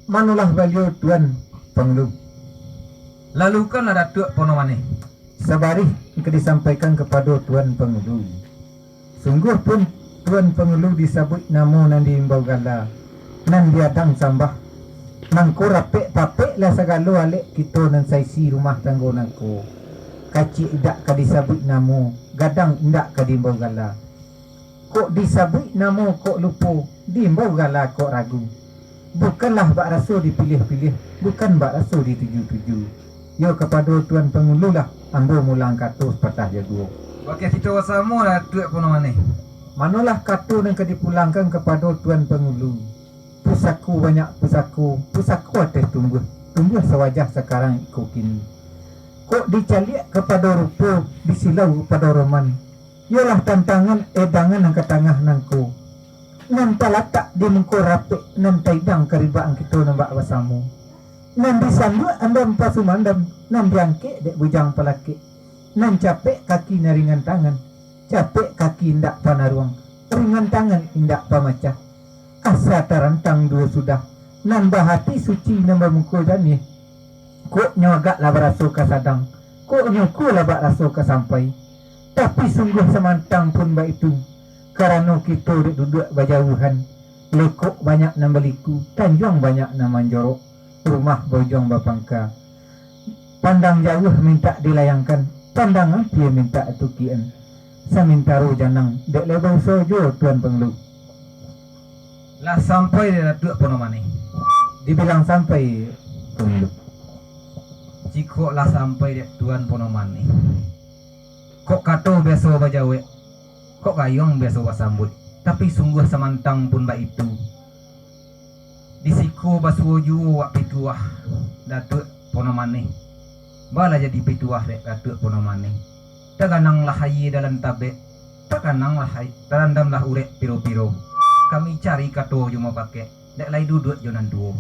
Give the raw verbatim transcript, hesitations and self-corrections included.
Manolah baliau, Tuan Pangulu? Lalukanlah Datuak Pono Manih. Sabarih ka disampaikan kapado Tuan Pangulu. Sungguah pun Tuan Pangulu disabuik namo nan diimbau gala, nan diadang sambah. Mangko rapek papeklah sagalo alek kito nan saisi rumah tanggo nangko. Kaciak indak ka disabuik namo, gadang indak ka diimbau gala. Kok disabuik namo kok lupo, diimbau gala kok ragu. Bukanlah bak raso dipiliah-piliah, bukan bak raso dituju-tuju. Yo kapado Tuan Pangulu lah, ambo mulang kato sapatah jo duo. Bakeh kito basamo lah, Datuak Pono Manih. Manolah kato nan ka dipulangkan kapado Tuan Pangulu? Pusako banyak pusako, pusako ateh tumbuah, tumbuah sawajah sakarang iko kini. Kok dicaliak kapado rupo, disilau kapado roman, iyolah tantangan edangan nan ka tangah nangko, nan talatak di muko rapek, nan taidang karibaan kito nan bak basamo, nan disanduak andam pasumandam, nan diangkek dek bujang palakek, nan capek kaki nan ringan tangan, capek kaki indak panaruang, ringan tangan indak pamacah. Asa tarantang duo sudah, nan bahati suci nan bamuko janiah. Kok nyo agak lah baraso ka sadang, kok nyo ko lah bak raso ka sampai. Tapi sungguah samantang pun baitu, karano kito dek duduak bajauahan, lekok banyak nan baliku, tanjuang banyak nan manjorok, rumah baujuang bapangka. Pandang jauah mintak dilayangkan, pandang ampia mintak tukian. Samintaro janang dek lai bausaho juo, Tuan Pangulu. Lah sampai dek Datuak Pono Manih? Dibilang sampai, Pangulu. Jikok lah sampai dek Tuan Pono Manih, kok kato biaso bajawek, kok gayuang biaso basambuik. Tapi sungguah samantang pun baitu, di siko basuo juo wak pituah Datuak Pono Manih. Balah jadi pituah dek Datuak Pono Manih. Tagananglah aia dalam tabek, tagananglah ai-, tarandamlah urek piro-piro. Kami cari kato jo mupakek, dek lai duduak jo nan tuo.